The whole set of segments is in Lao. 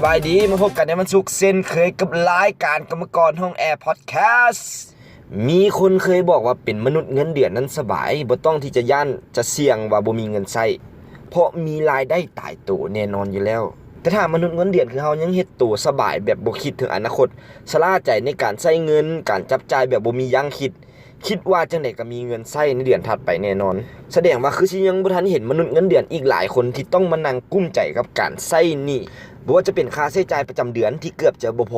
ບາຍດີ ມາພົບກັນໃນວັນສຸກເຊັ່ນເຄີຍກັບລາຍການກຳມະກອນຫ້ອງແອ Podcast. ມີຄົນເຄີຍບອກວ່າເປັນມະນຸດເງິນເດືອນນັ້ນສະບາຍ ບໍ່ຕ້ອງທີ່ຈະຢ້ານຈະສ່ຽງວ່າບໍ່ມີເງິນໃຊ້ ເພາະມີລາຍໄດ້ຕາຍໂຕແນ່ນອນຢູ່ແລ້ວ. ແຕ່ຖ້າມະນຸດເງິນເດືອນຄືເຮົາຍັງເຮັດໂຕສະບາຍແບບບໍ່ຄິດເຖິງອະນາຄົດ, ຊະລ່າໃຈໃນການໃຊ້ເງິນ, ການຈັບຈ່າຍແບບບໍ່ມີຢັ້ງຄິດ, ຄິດວ່າຈັ່ງໃດກໍມີເງິນໃຊ້ໃນເດືອນຖັດໄປແນ່ນອນ. ສະແດງວ່າຄືຊິຍັງບໍ່ທັນເຫັນມະນຸດເງິນເດືອນອີກຫຼາຍຄົນທີ່ຕ້ອງມານັ່ງກຸ້ມໃຈກັບການໃຊ້ໜີ້, ບໍ່ວ່າຈະເປັນຄ່າໃຊ້ຈ່າຍປະຈຳເດືອນທີ່ເກືອບຈະບໍ່ພໍ,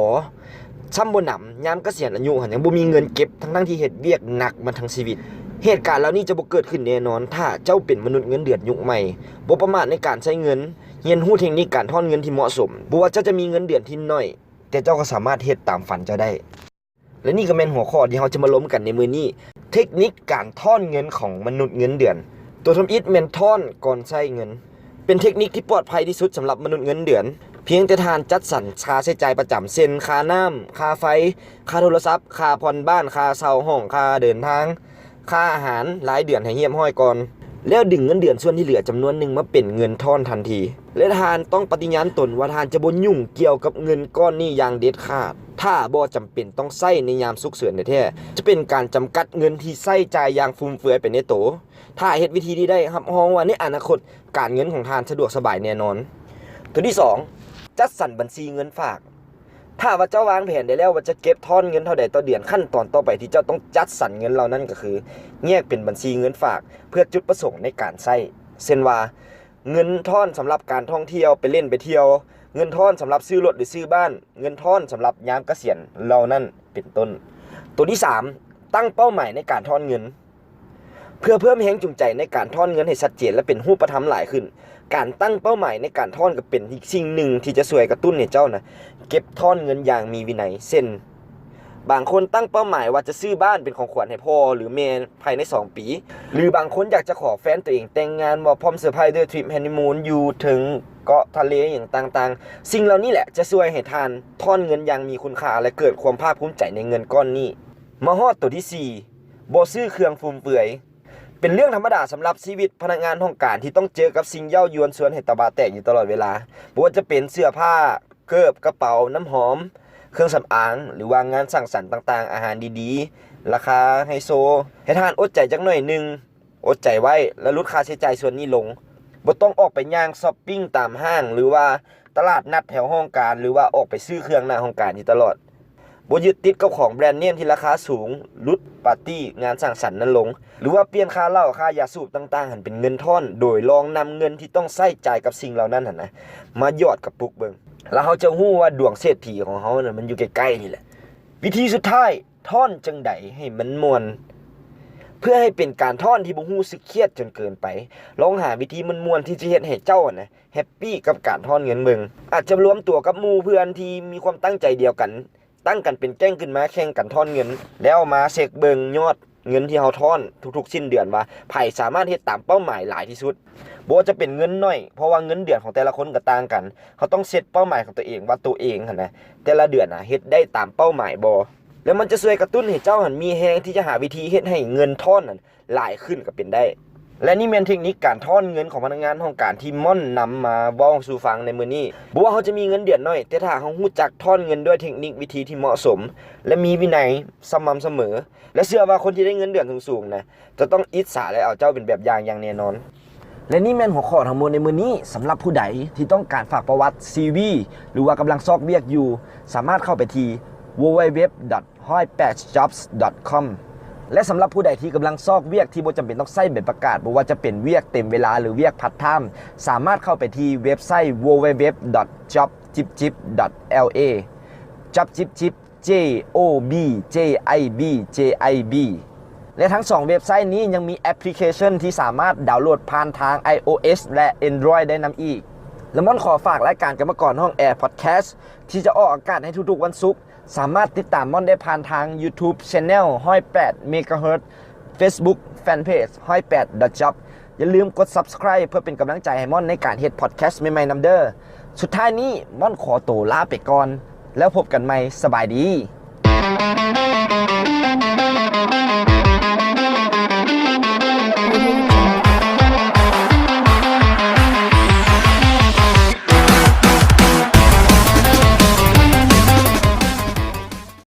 ຊ້ຳບໍ່ໜຳ ຍາມກະສຽນອາຍຸຫັ້ນຍັງບໍ່ມີເງິນເກັບ ທັງໆທີ່ເຮັດວຽກໜັກມາທັງຊີວິດ. ເຫດການເຫຼົ່ານີ້ຈະບໍ່ເກີດຂຶ້ນແນ່ນອນ ຖ້າເຈົ້າເປັນມະນຸດເງິນເດືອນຍຸກໃໝ່, ບໍ່ປະໝາດໃນການໃຊ້ເງິນ, ຮຽນຮູ້ເທັກນິກການທ້ອນເງິນທີ່ເໝາະສົມ, ບໍ່ວ່າເຈົ້າຈະມີເງິນເດືອນທີ່ໜ້ອຍ, ແຕ່ເຈົ້າກໍສາມາດເຮັດຕາມຝັນເຈົ້າໄດ້. ແລະນີ້ກໍແມ່ນຫົວຂໍ້ທີ່ເຮົາຈະມາລົມກັນໃນມື້ນີ້, ເທັກນິກການທ້ອນເງິນຂອງມະນຸດເງິນເດືອນ. ຕົວທຳອິດແມ່ນທ້ອນກ່ອນໃຊ້ເງິນ, ເປັນເທັກນິກທີ່ປອດໄພທີ່ສຸດສຳລັບມະນຸດເງິນເດືອນ. ພຽງແຕ່ທ່ານຈັດສັນຄ່າໃຊ້ຈ່າຍປະຈຳ ເຊັ່ນ ຄ່ານ້ຳ, ຄ່າໄຟ, ຄ່າໂທລະສັບ, ຄ່າຜ່ອນບ້ານ, ຄ່າເຊົ່າຫ້ອງ, ຄ່າເດີນທາງ, ຄ່າອາຫານລາຍເດືອນໃຫ້ຮຽບຮ້ອຍກ່ອນ, ແລ້ວດຶງເງິນເດືອນສ່ວນທີ່ເຫຼືອຈຳນວນໜຶ່ງມາເປັນເງິນທ້ອນທັນທີ. ແລະທ່ານຕ້ອງປະຕິຍານຕົນວ່າທ່ານຈະບໍ່ຫຍຸ້ງກ່ຽວກັບເງິນກ້ອນນີ້ຢ່າງເດັດຂາດ ຖ້າບໍ່ຈຳເປັນຕ້ອງໃຊ້ໃນຍາມສຸກເສີນແທ້ໆ. ຈະເປັນການຈຳກັດເງິນທີ່ໃຊ້ຈ່າຍຢ່າງຟຸມເຟືອຍໄປໃນໂຕ. ຖ້າເຮັດວິທີນີ້ໄດ້, ຮັບຮອງວ່າໃນອະນາຄົດການເງິນຂອງທ່ານສະດວກສະບາຍແນ່ນອນ. ຕົວທີສອງ, ຈັດສັນບັນຊີເງິນຝາກ. ຖ້າວ່າເຈົ້າວາງແຜນໄດ້ແລ້ວວ່າຈະເກັບທ້ອນເງິນເທົ່າໃດຕໍ່ເດືອນ, ຂັ້ນຕອນຕໍ່ໄປທີ່ເຈົ້າຕ້ອງຈັດສັນເງິນເຫຼົ່ານັ້ນກໍຄື ແຍກເປັນບັນຊີເງິນຝາກເພື່ອຈຸດປະສົງໃນການໃຊ້ ເຊັ່ນວ່າ ເງິນທ້ອນສຳລັບການທ່ອງທ່ຽວ, ໄປຫຼິ້ນໄປທ່ຽວ, ເງິນທ້ອນສຳລັບຊື້ລົດ ຫຼື ຊື້ບ້ານ, ເງິນທ້ອນສຳລັບຍາມກະສຽນເຫຼົ່ານັ້ນເປັນຕົ້ນ. ຕົວທີສາມ, ຕັ້ງເປົ້າໝາຍໃນການທ້ອນເງິນ. ເພື່ອເພີ່ມແຮງຈູງໃຈໃນການທ້ອນເງິນໃຫ້ຊັດເຈນ ແລະ ເປັນຮູບປະທຳຫຼາຍຂຶ້ນ, ການຕັ້ງເປົ້າໝາຍໃນການທ້ອນກໍເປັນອີກສິ່ງໜຶ່ງທີ່ຈະຊ່ວຍກະຕຸ້ນໃຫ້ເຈົ້ານະ ເກັບທ້ອນເງິນຢ່າງມີວິໄນ. ເຊັ່ນ, ບາງຄົນຕັ້ງເປົ້າໝາຍວ່າຈະຊື້ບ້ານເປັນຂອງຂວັນໃຫ້ພໍ່ ຫຼື ແມ່ ພາຍໃນສອງປີ, ຫຼື ບາງຄົນຢາກຈະຂໍແຟນຕົວເອງແຕ່ງງານ, ມອບພ້ອມເຊີໄພດ້ວຍທຣິບຮັນນີມູນຢູ່ເທິງເກາະທະເລຫຍັງຕ່າງໆ. ສິ່ງເຫຼົ່ານີ້ແຫຼະຈະຊ່ວຍໃຫ້ທ່ານທ້ອນເງິນຢ່າງມີຄຸນຄ່າ ແລະ ເກີດຄວາມພາກພູມໃຈໃນເງິນກ້ອນນີ້. ມາຮອດຕົວທີສີ່, ບໍ່ຊື້ເຄື່ອງຟຸມເຟືອຍ. ເປັນເລື່ອງທຳມະດາສຳລັບຊີວິດພະນັກງານຫ້ອງການທີ່ຕ້ອງເຈີກັບສິ່ງເຍີ້າຢວນຊວນໃຫ້ຕະບະແຕກຢູ່ຕະຫຼອດເວລາ, ບໍ່ວ່າຈະເປັນເສື້ອຜ້າ, ເກີບ, ກະເປົາ, ນ້ຳຫອມ, ເຄື່ອງສຳອາງ ຫຼືວ່າງານສັງສັນຕ່າງໆ, ອາຫານດີໆ, ລາຄາໄຮໂຊ. ໃຫ້ທ່ານອົດໃຈຈັກໜ້ອຍໜຶ່ງ, ອົດໃຈໄວ້ ແລະ ຫຼຸດຄ່າໃຊ້ຈ່າຍສ່ວນນີ້ລົງ. ບໍ່ຕ້ອງອອກໄປຍ່າງຊັອບປິງຕາມຫ້າງ ຫຼືວ່າຕະຫຼາດນັດແຖວຫ້ອງການ ຫຼືວ່າອອກໄປຊື້ເຄື່ອງໜ້າຫ້ອງການຢູ່ຕະຫຼອດ. ບໍ່ຍຶດຕິດກັບຂອງແບຣນເນມທີ່ລາຄາສູງ, ຫຼຸດປາຕີ້ງານສັງສັນນັ້ນລົງ ຫຼືວ່າປ່ຽນຄ່າເຫຼົ້າ, ຄ່າຢາສູບຕ່າງໆ ຫັ້ນເປັນເງິນທ້ອນ, ໂດຍລອງນຳເງິນທີ່ຕ້ອງໃຊ້ຈ່າຍກັບສິ່ງເຫຼົ່ານັ້ນຫັ້ນນະ ມາຫຍອດກະປຸກເບິ່ງ ແລ້ວເຮົາຈະຮູ້ວ່າດວງເສດຖີຂອງເຮົານະ ມັນຢູ່ໃກ້ໆນີ້ແຫຼະ. ວິທີສຸດທ້າຍ, ທ້ອນຈັ່ງໃດໃຫ້ມັນມ່ວນ? ເພື່ອໃຫ້ເປັນການທ້ອນທີ່ບໍ່ຮູ້ສຶກຄຽດຈົນເກີນໄປ, ລອງຫາວິທີມ່ວນໆທີ່ຈະເຮັດໃຫ້ເຈົ້ານະ ແຮັບປີ້ກັບການທ້ອນເງິນເບິ່ງ. ອາດຈະລວມຕົວກັບໝູ່ເພື່ອນທີ່ມີຄວາມຕັ້ງໃຈດຽວກັນ, ຕັ້ງກັນເປັນແກ້ງຂຶ້ນມາແຂ່ງກັນທ້ອນເງິນ, ແລ້ວມາເຊັກເບິ່ງຍອດເງິນທີ່ເຮົາທ້ອນທຸກໆສິ້ນເດືອນວ່າ ໃຜສາມາດເຮັດຕາມເປົ້າໝາຍຫຼາຍທີ່ສຸດ. ບໍ່ວ່າຈະເປັນເງິນໜ້ອຍ, ເພາະວ່າເງິນເດືອນຂອງແຕ່ລະຄົນກໍຕ່າງກັນ, ເຮົາຕ້ອງເຊັດເປົ້າໝາຍຂອງຕົວເອງວ່າ ຕົວເອງຫັ້ນນະ ແຕ່ລະເດືອນນະ ເຮັດໄດ້ຕາມເປົ້າໝາຍບໍ່? ແລ້ວມັນຈະຊ່ວຍກະຕຸ້ນໃຫ້ເຈົ້າຫັ້ນມີແຮງທີ່ຈະຫາວິທີເຮັດໃຫ້ເງິນທ້ອນນັ້ນຫຼາຍຂຶ້ນກໍເປັນໄດ້. ແລະນີ້ແມ່ນເທັກນິກການທ້ອນເງິນຂອງພະນັກງານຫ້ອງການທີ່ມ່ອນນຳມາເວົ້າສູ່ຟັງໃນມື້ນີ້. ບໍ່ວ່າເຮົາຈະມີເງິນເດືອນໜ້ອຍ, ແຕ່ຖ້າເຮົາຮູ້ຈັກທ້ອນເງິນດ້ວຍເທັກນິກວິທີທີ່ເໝາະສົມ ແລະ ມີວິໄນສມ່ຳສະເໝີ, ແລະ ເຊື່ອວ່າຄົນທີ່ໄດ້ເງິນເດືອນສູງໆນະ ຈະຕ້ອງອິດສາ ແລະ ເອົາເຈົ້າເປັນແບບຢ່າງຢ່າງແນ່ນອນ. ແລະນີ້ແມ່ນຫົວຂໍ້ທັງໝົດໃນມື້ນີ້. ສຳລັບຜູ້ໃດທີ່ຕ້ອງການຝາກປະຫວັດ ຊີວີ ຫຼືວ່າກຳລັງຊອກວຽກຢູ່, ສາມາດເຂົ້າໄປທີ່ www.hoipathjobs.com ແລະ ສຳລັບຜູ້ໃດທີ່ກຳລັງຊອກວຽກທີ່ບໍ່ຈຳເປັນຕ້ອງໃຊ້ໃບປະກາດ, ບໍ່ວ່າຈະເປັນວຽກເຕັມເວລາ ຫຼື ວຽກພາດທາມ, ສາມາດເຂົ້າໄປທີ່ເວັບໄຊ www.jobjibjib.la. Job Jib Jib, J O B J I B J I B. ແລະ ທັງສອງເວັບໄຊນີ້ຍັງມີແອັບພລິເຄຊັນທີ່ສາມາດດາວໂຫຼດຜ່ານທາງ iOS ແລະ Android ໄດ້ນຳອີກ. ລະມ່ອນຂໍຝາກລາຍການກຳມະກອນຫ້ອງແອ Podcast ທີ່ຈະອອກອາກາດໃນທຸກໆວັນສຸກ. ສາມາດຕິດຕາມມ່ອນໄດ້ຜ່ານທາງ YouTube Channel ຮ້ອຍແປດ Megahertz, Facebook Fanpage ຮ້ອຍແປດ Job. ຢ່າລືມກົດ Subscribe ເພື່ອເປັນກຳລັງໃຈໃຫ້ມ່ອນໃນການເຮັດ Podcast ໃໝ່ໆນຳເດີ້. ສຸດທ້າຍນີ້ ມ່ອນຂໍໂຕລາໄປກ່ອນ, ແລ້ວພົບກັນໃໝ່. ສະບາຍດີ.